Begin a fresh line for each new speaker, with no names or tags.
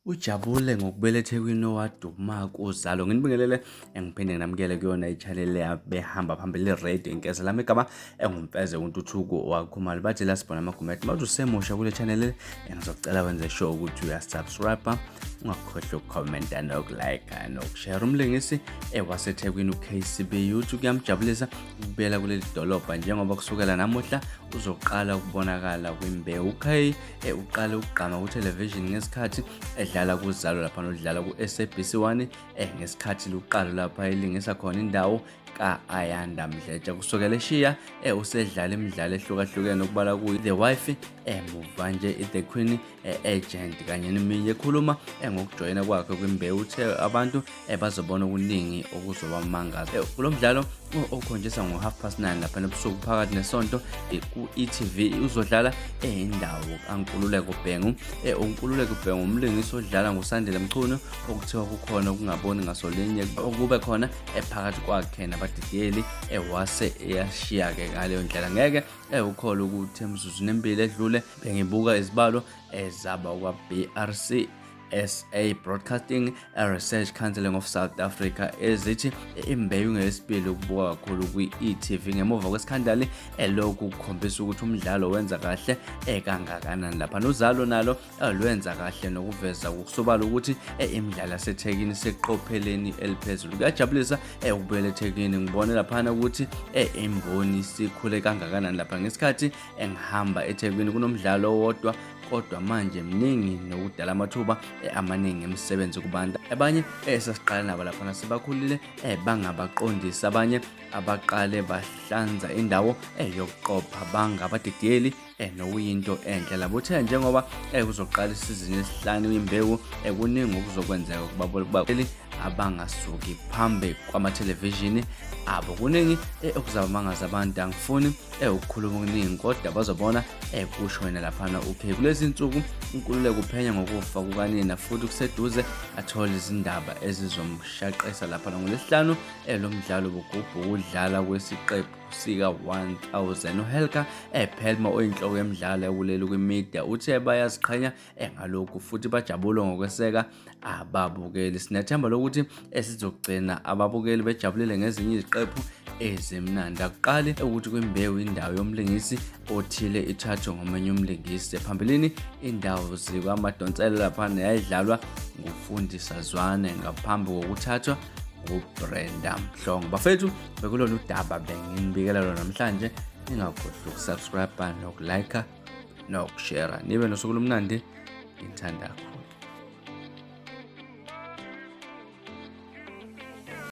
Ujabule ngokubuyela eThekwini owaduma kuzalo. Nginibingelele ngiphinde nginamukele kuyona i-channel yabehamba phambili i-radio inkeza lami igama enguMfeze uNtuthuko waKhumalo. Bathi la sibona amagumede. Mawuthi usemusha kule channel ngizocela wenze sure ukuthi uyasubscribe, ungakhohlwa ukukhomenta nokulike nokushare. Umlingisi waseThekwini uKCB uthi kuyamjabulisa ukubuyela kuleli dolobha njengoba kusukela namuhla uzoqala ukubonakala kwimbewu. UK uqale ukugqama kuthelevishini ngesikhathi edlala kuzalo lapha nodlala ku-SABC 1 ngesikhathi luqalo lapha elingisa khona indawo ka-Ayanda Mdletshe. Kusukela eshiya usedlala imidlalo ehlukahlukene okubala kuyo The Wife, muva nje i-The Queen Agent kanye neminye. Ekhuluma ngokujoyina kwakhe kwimbewu uthe abantu bazobona okuningi okuzobamangaza. Kulo mdlalo okhonjiswa ngo-9:30 lapha ebusuku phakathi nesonto ku-e.tv uzodlala indawo kaNkululeko Bhengu. UNkululeko Bhengu umlingisi odlala nguSandile Mchunu okuthiwa kukhona ukungaboni ngasolinye okube khona phakathi kwakhe nabadidiyeli wase eyashiya-ke ngaleyo ndlela. Ngeke ukhole ukuthi emizuzwini emibili edlule bengibuka izibalo ezaba kwa-BRC SA Broadcasting Research Council of South Africa ezithi imbewu ngeyesibili ukubuka kakhulu kwi-e.tv ngemuva kwesikhandali elokhu kukhombisa ukuthi umdlalo wenza kahle kangakanani lapha. Nozalo nalo lwenza kahle nokuveza ngokusobala ukuthi imidlalo yaseThekwini iseqopheleni eliphezulu. Kuyajabulisa ukubuyela eThekwini, ngibone laphana ukuthi imboni isikhule kangakanani lapha. Ngesikhathi engihamba eThekwini kunomdlalo owodwa kodwa manje mningi nokudala amathuba amaningi emisebenzi kubantu. Abanye esasiqala nabo laphana sebakhulile bangabaqondisi, abanye abaqale bahlanza indawo yokuqopha bangabadidiyeli nokuyinto enhle labo. Uthe njengoba kuzoqala isizini yesihlanu imbewu kuningi okuzokwenzeka kubabukeli abangasuki phambi kwamathelevishini abo. Kuningi okuzabamangaza abantu, angifuni ukukhuluma okuningi kodwa bazobona, kusho yena laphana. UK kulezi nsuku uNkululeko uphenya ngokufa kukanina futhi kuseduze athole izindaba ezizomshaqisa laphana. NgoLwesihlanu lo mdlalo bugubhu ukudlala kwesiqephu sika-1000. UHelga Pelma oyinhloko yemidlalo yakuleli kwimedia uthe bayaziqhenya ngalokhu futhi bajabule ngokweseka ababukeli. Sinethemba lokuthi esizogcina ababukeli bejabulile ngezinye iziqephu ezimnandi. Akuqali ukuthi kwimbewu indawo yomlingisi othile ithathwe ngomunye umlingisi. Phambilini indawo zikaMadonsela laphana yayidlalwa nguFundisa Zwane ngaphambi kokuthathwa nguBrenda Mhlongo. Bafethu, bekulolu daba benginibikela lona namhlanje. Ningakhohlwa ukusubscribe nokulike nokushare. Nibe nosuku olumnandi. Ngithanda.